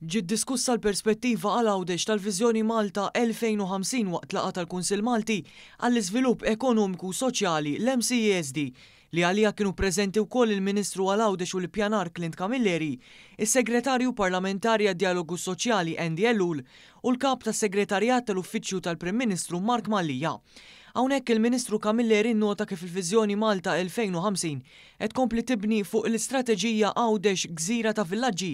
Ġiet diskussa l-perspettiva għal Għawdex tal-Viżjoni Malta 2050 waqt laqgħa tal-Kunsill Malti għall-Iżvilupp Ekonomiku u Soċjali, l-MCESD, li għaliha kienu preżenti wkoll il-Ministru għal Għawdex u l-Ippjanar Clint Camilleri, is-Segretarju Parlamentari għad-Djalogu Soċjali Andy Ellul u l-Kap tas-Segretarjat tal-Uffiċċju tal-Prim Ministru Mark Mallia. Hawnhekk il-Ministru Camilleri nnota kif il-Viżjoni Malta 2050 qed tkompli tibni fuq l-istrateġija Għawdex Gżira ta' Villaġġi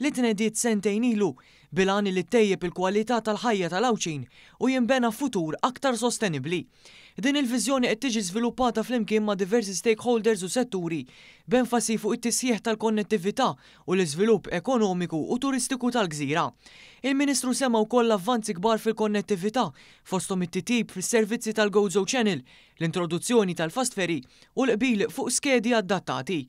li tnediet sentejn ilu bil-għan li ttejjeb il-kwalità tal-ħajja tal-Għawdxin u jinbena futur aktar sostenibbli. Din il-viżjoni qed tiġi żviluppata flimkien ma' diversi stakeholders u setturi, b'enfasi fuq it-tisħiħ tal-konnettività u l-iżvilupp ekonomiku u turistiku tal-gżira. Il-Ministru semma wkoll l-avvanzi kbar fil-konnettività, fosthom it-titjib fis-servizzi tal-Gozo Channel, l-introduzzjoni tal-fast ferry u l-qbil fuq skedi adattati.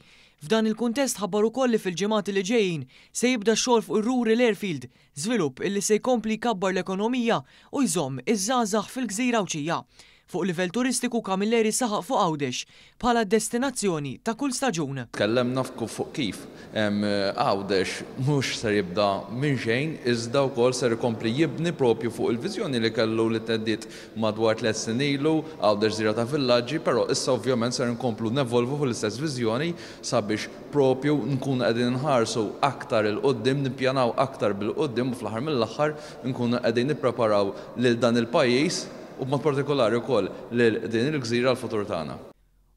F'dan il-kuntest ħabbar ukoll li fil-ġimgħat li ġejjin se jibda x-xogħol fuq ir-Rural Airfield, żvilupp illi se jkompli jkabbar l-ekonomija u jżomm iż-żgħażagħ fil-gżira Għawdxija. Fuq livell turistiku Camilleri saħaq fuq Għawdex bħala destinazzjoni ta' kull staġun. Tkellemna fuq kif Għawdex mhux ser jibda minn xejn iżda wkoll ser ikompli jibni propju fuq il-viżjoni li kellu li tnediet madwar 3 snin ilu, Għawdex Gżira ta' Villaġġi, però issa ovvjament ser inkomplu nevolvu fuq l-istess viżjoni sabiex propju nkunu qegħdin inħarsu aktar 'il quddiem, nippjanaw aktar bil-quddiem u fl-aħħar mill-aħħar nkunu qegħdin nippreparaw lil dan il-pajjiż u b'mod partikolari wkoll lil din il-gżira l-futur tagħna.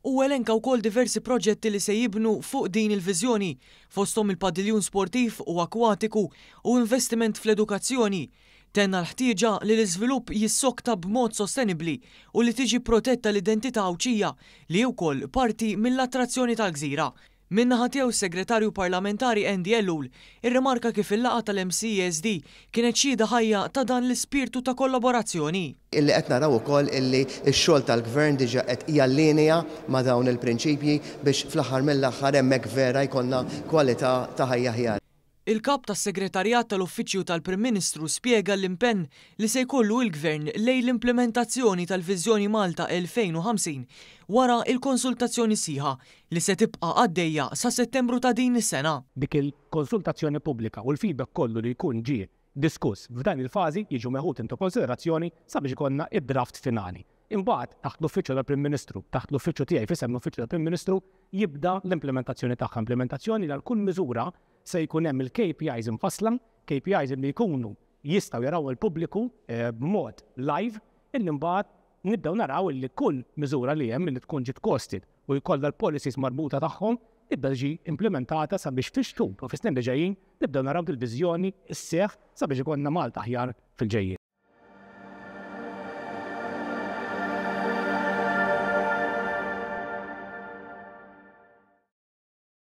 Huwa elenka wkoll diversi proġetti li se jibnu fuq din il-viżjoni, fosthom il-padiljun sportiv u akwatiku u investiment fl-edukazzjoni. Tenna l-ħtieġa li l-iżvilupp jissokta b'mod sostenibbli u li tiġi protetta l-identità Għawdxija li hi wkoll parti mill-attrazzjoni tal-gżira. Min-naħa tiegħu s-Segretarju Parlamentari Andy Ellul irrimarka kif il-laqgħa tal-MCESD kienet xhieda ħajja ta' dan l-ispirtu ta' kollaborazzjoni. Illi qed naraw ukoll illi x-xogħol tal-Gvern diġà qed jallinea ma' dawn il-prinċipji biex fl-aħħar mill-aħħar hemmhekk vera jkollna kwalità ta' ħajja aħjar. Il-Kap tas-Segretarjat tal-Uffiċċju tal-Prim Ministru spjega l-impenn li se jkollu il-Gvern lejn l-implimentazzjoni tal-Viżjoni Malta 2050 wara il-konsultazzjoni sħiħa li se tibqa' għaddejja sa Settembru ta' din is-sena. Dik il-konsultazzjoni pubblika u l-feedback kollu li jkun ġie diskuss f'dan il-fażi jiġu meħud into konsiderazzjoni sabiex ikollna id-draft finali. Imbagħad taħt l-Uffiċċju tal-Prim Ministru, taħt l-Uffiċċju tiegħi f'isem l-Uffiċċju tal-Prim Ministru jibda l-implementazzjoni tagħha, implementazzjoni li għal kull miżura se jkun hemm il-KPIs imfassla, KPIs li jkunu jistgħu jaraw il-pubbliku b'mod live, illi mbagħad nibdew naraw illi kull miżura li hemm li tkun ġiet costed u jkollha l-policies marbuta tagħhom tibda tiġi implementata sabiex fix-xhur u fis-snin li ġejjin nibdew naraw dil-viżjoni sseħħ sabiex ikollna Malta aħjar fil-ġejjien.